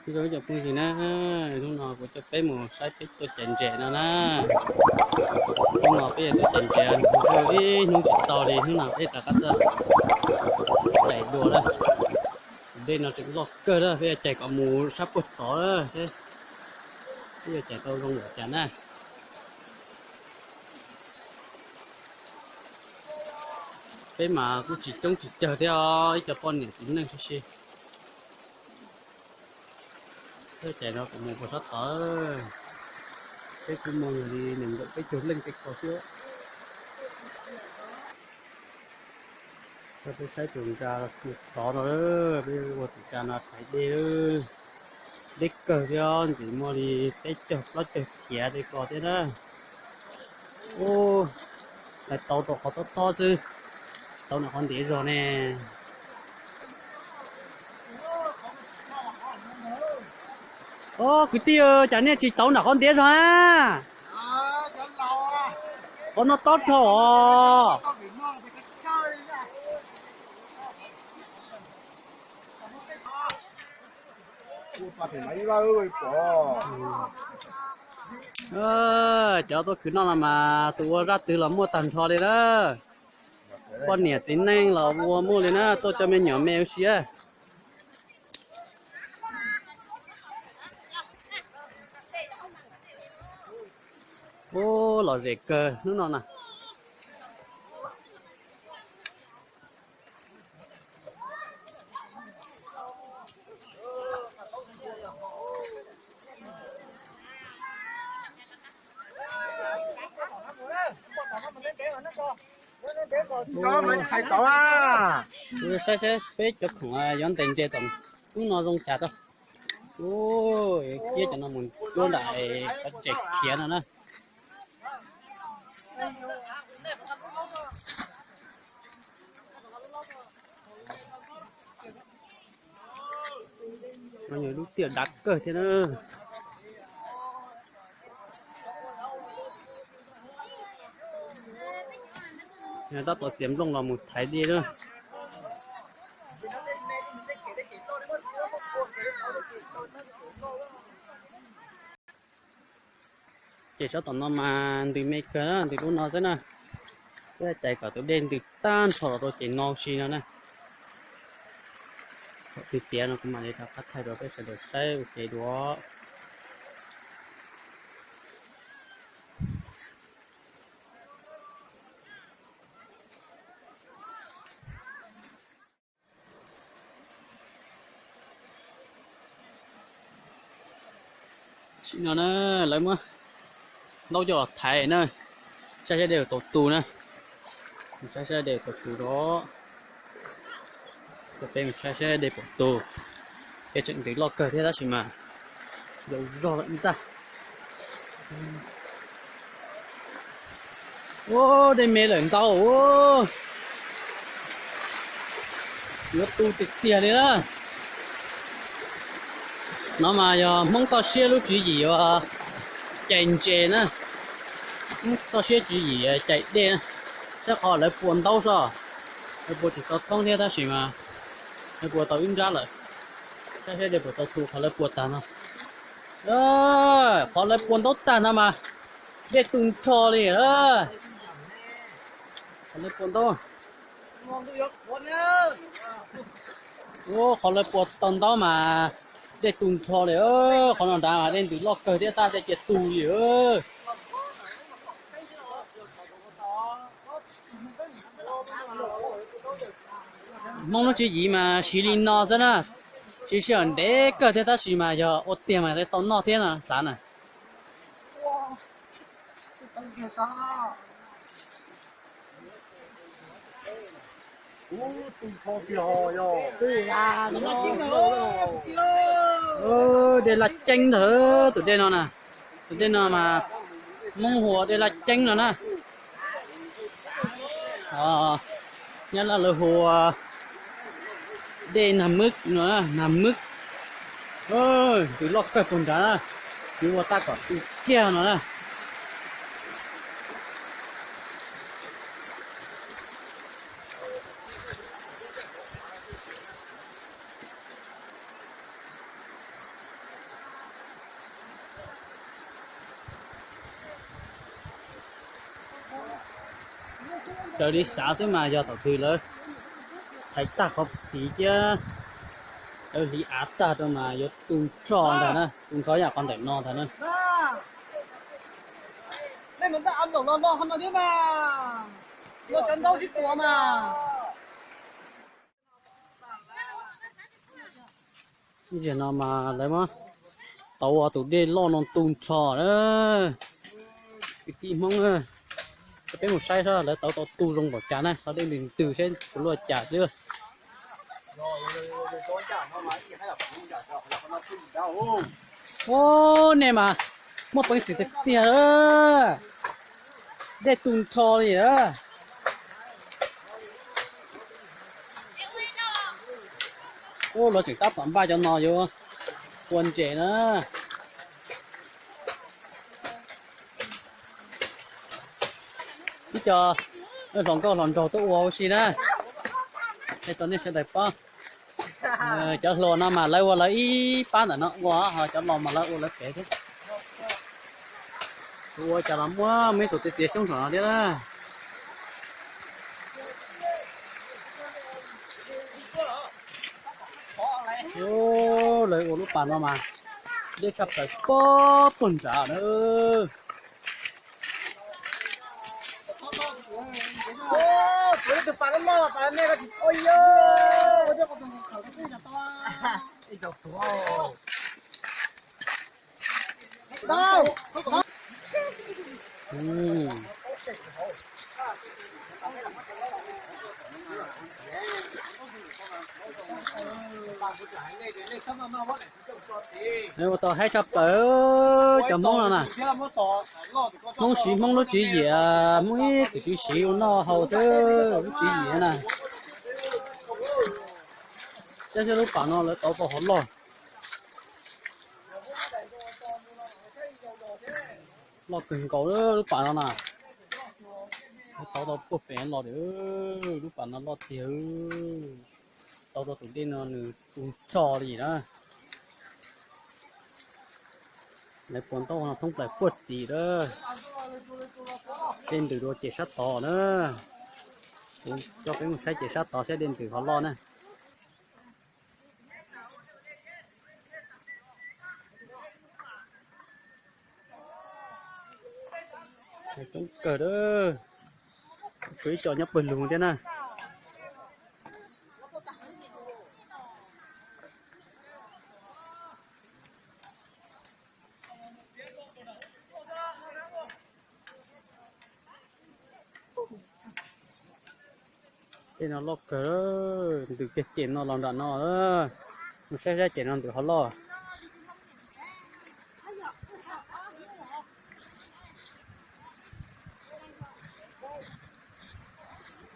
Cov phooj ywg na, hnub no kuv coj peb mus saib peb tuaj cais ntses no na. Hnub no peb yuav tuaj cais ntses, ib hnub tsis txaus li, hnub no peb rov qab tuaj cais dua na. Tus dej no tseem loj kawg na, peb yuav cais kom mus sab puag tod na seb peb yuav cais tau zoo npaum cas na. Peb mas kuj tsis coob tsis cawg thiab os, ib co poj niam txiv neej sib si. Peb cais no kom mus puag sab tod, peb kuj muaj li nees nkaum peb caug leej tej ko xwb. Peb saib tus ntsa xov no, peb ua tus ntsa no thaiv dej, deb kawg thiab, ntxim muaj li peb caug plaub caug thiav tej ko thiab na. Ub, thaiv tau rau qhov tob tob xwb, tsis tau nram qhov ntev zog ne. Os kwv tij, cas nej tsis tau nram qhov ntev zog na? Qhov no tob dhau os. Cov tuaj khwv noj no mas tus ua zaj twg los muaj tag nrho li na. Poj niam txiv neej los ua muaj li na, tuaj coj me nyuam me ua si. Ub, lom zem kawg hnub no na. Saib saib peb cov khoom yuav ntes ntses tom ub no zoo cas tau. Ub, ciab cov no mus cuab nram qhov tsev khiav no na. No yog lub tiaj dav kawg thiab na. Tab tom txiav nplooj los mus thaiv dej na. Ces sab tom no mas ntws me kawg na, ntws lub no xwb na. Peb cais kom tus dej ntws tag nrho los rau ces no si no na. Thaum twg tiav no kuv mam li rov qab thaij rau peb sawv daws saib ua ke dua. Sim no na, lawv muab ntaub coj los thaiv na, saib saib dej tau tu na, saib saib dej tau tu rau, coj peb mus saib saib dej puas tu. Dej tseem ntws loj kawg thiab tab sis mas yau zog lawm ntag. Ua, dej me lawm ntau. Yuav tu tiag tiag li na. No mas yog Hmoob toj siab lub tswv yim uas cais ntses na. Hmoob toj siab tswv yim cais dej na. Saib qhov lawv pua ntaub soj, lawv pua tsis tau thoob thiab tab sis mas lawv pua tau ib nrab lawm. Saib saib dej puas tau tu qhov lawv pua tag no. Qhov lawv pua ntaub tag no mas dej tu nrho li. Qhov lawv pua ntaub, qhov lawv pua tau ntaub mas dej tu nrho li. Qhov no nrad mas dej ntws loj kawg thiab tab dej cia tu li. Hmoob lub tswv yim mas siv li no xwb na, siv sij hawm ntev kawg thiab tab sis mas yog ua tiag mas tau noj thiab no xav na. Dej laj ceeb ntawd tus dej no na, tus dej no mas Hmoob hu ua dej laj ceeb no na. Nyab Laj lawv hu ua dej nag mwb no, nag mwb. Ntws loj kawg puag nrad na, yuav ua tab kom tu kiag no na. Raws li xav xwb mas yog thaum twg lawv thaiv tag qhov tid thiab lawv hliv av tag rau mas yuav tu nrho ntag na, tu nrho yam qhov ntawm no ntag na. Ib zaug no mas lawv muab tauv ua tus dej loj no tu nrho na. Kwv tij Hmoob, peb mus saib seb lawv tauv tau tu zoo npaum cas na, qhov dej ntws ntws saib puas luaj cas xwb. Ub, nej mas muaj peev xwm tiag tiag, dej tu nrho li a. Ub, lawv tseem tab tom npaj cov no yuav ua ntses na. Ib co hluas nkauj hluas nraug tuaj ua ua si na, es rau nej sawv daws paub. Cov hluas no mas lawv ua lawv ib pab ntawm no ua, ho cov laus mas lawv ua lawv pem thiab. Tus ua cas los muaj muaj ib tug txiav txiav xyoob saum no thiab na. Lawv ua lub pas no mas deb tshaj plaws puag nrad na. Ua tau haib tshaj plaws cov Hmoob no na. Hmoob siv Hmoob lub tswv yim, Hmoob ib txwm siv siv ua noj haus xwb lub tswv yim na. Saib saib lub pas no lawv tauv tau hov loj. Loj kawg nkaus lub pas no na. Lawv tauv tau puag pem los lawm, lub pas no loj tiag. Tauv rau tus dej no nws tu nrho li na. Lawv puas ntaub no thoob plaws puag tid lawm. Dej ntws dua ces sab tod na. Kuv coj peb mus saib ces sab tod saib dej ntws ho loj na. Coob kawg, tshuav ib co nyob pawg lug thiab na. Tej no loj kawg, ntws kiag cem no los nram no. Mus saib saib cem no ntws ho loj.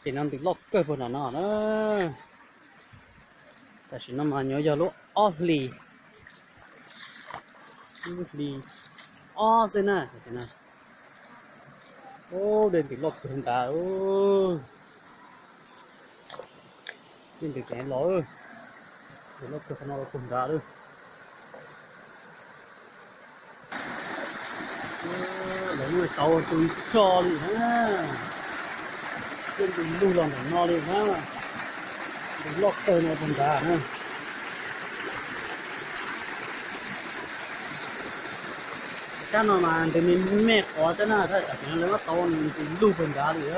Cem no ntws loj kawg puag nram no na. Tam sim no mas nyuam yog lub ob hlis, lub hlis ob xwb na. Ub, dej ntws loj kawg nrad. Dej ntws teev los, ntws loj kawg qhov no los puag nrad lawm. Lawv muab tauv tu nrho li na. Dej ntws lug los ntawm no li na. Ntws loj kawg no puag nrad na. Sab no mas ntws me me qhov xwb na, tab sis tam sim no lawv muab tauv nws ntws lug puag nrad li.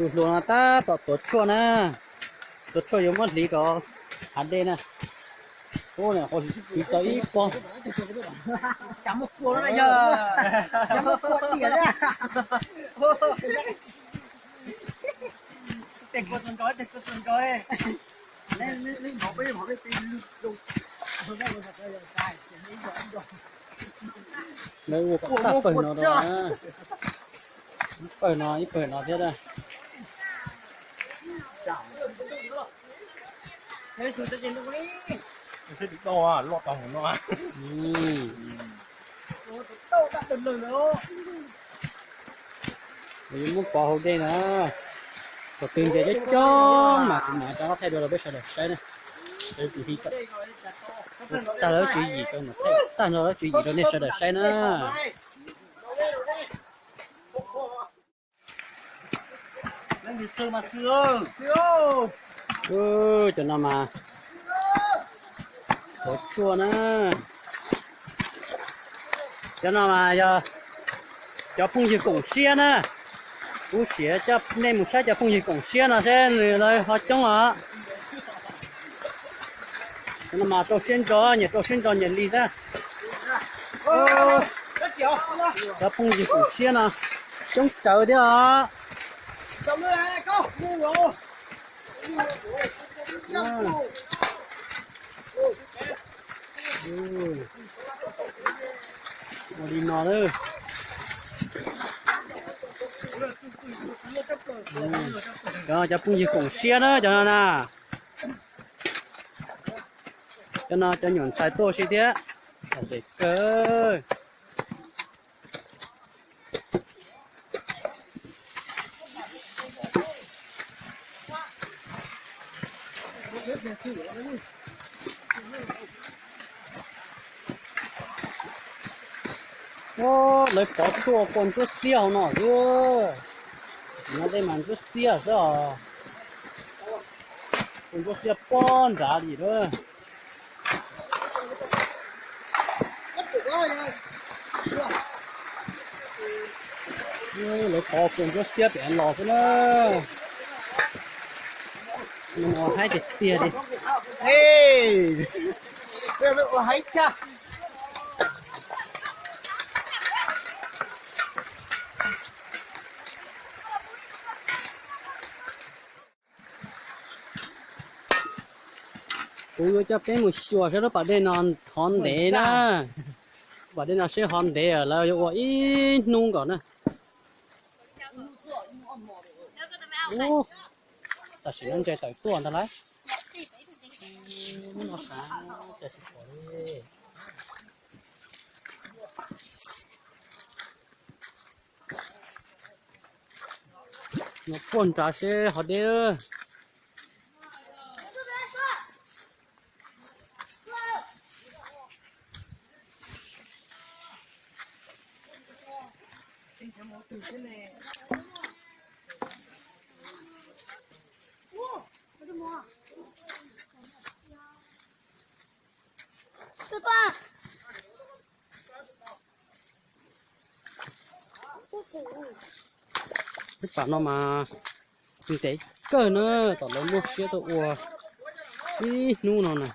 Tus hluas no tab tom tuav tshuaj na, tuav tshuaj yuav muab hliv rau hav dej na. Ub, niam qhuav hliv tau ib pob. Lawv ua kom tag pawg no rau, pawg no ib pawg no thiab. Loj tau no. Yuav muab pov hauv dej na. Thaum twg ntses coob coob mas kuv mam rov qab thaij dua rau peb sawv daws saib na. Tag lawv tswv yim, tag nrho lawv tswv yim rau nej sawv daws saib na. Cov no mas, cov tshuaj na. Cov no mas yog cov phooj ywg koom siab na. Kuv sim coj nej mus saib cov phooj ywg koom siab no seb nws lawv ho coob os. Cov no mas rau siab ntso, nyias rau siab ntso nyias li xwb. Cov phooj ywg koom siab no coob tsawv thiab os. Ua li no lawm. Cov, cov phooj ywg koom siab na cov no na. Cov no cov nyuam ntxhais tuaj si thiab. Tes kawg. Lawv pov tshuaj kua ntsuab xiab hauv no xwb. No tej mas ntsuab xiab xwb os. Kua ntsuab xiab pob nrad li lawm. Lawv pov kua ntsuab xiab pem los xwb na. No haib tiag tiag li. Ua haib tshaj. Kuv yuav coj peb mus xyuas saib lub pas dej no thov ntev na. Lub pas dej no seb hov ntev lawm yuav ua ib hnub nkaus na. Tam sim no ntses tawm tuaj ntag lauj. Hnub no sav cas tsis pom li. Mus puag nrad seb hov deb. Lub pas no mas ntev kawg na, tom lawv muaj siab tuaj ua ib hnub no na.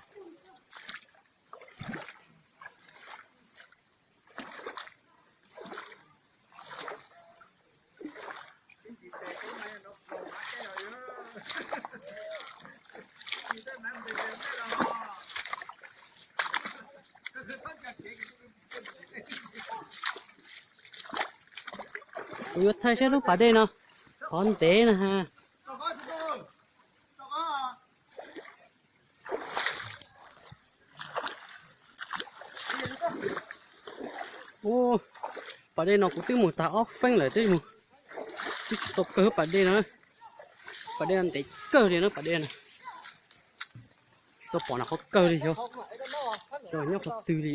Kuv yuav thaij saib lub pas dej no qhov ntev na ha. Ua, pas dej no kuv twb mus tag ob feeb lawm twb mus, twb tsis tau kawg lub pas dej no. Pas dej no ntev kawg li na pas dej no. Tsis tau pom nram qhov kawg li xyov, nyob qhov twg li.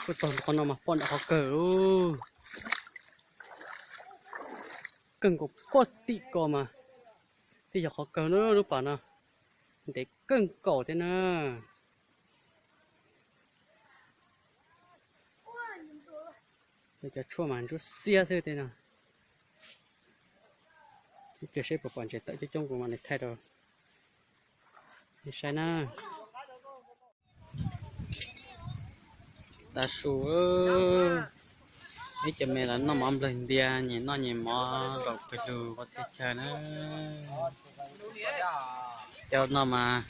Puag tag qhov no mas pom nram qhov kawg lawm. Kawg nkaus puag tim ko mas thiaj yog qhov kawg na, lub pas no ntev kawg nkaus thiab na. Cov tshuaj mas ntsuab xiab xwb tej no. Ib pliag seb puas pom ntses tawm coob coob kuv mam li thaij rau nej saib na. Tav su, ib co me los noj mov nplawg ntias, nyias noj nyias mov zaum pes lug ua txhia chaw na. Cov no mas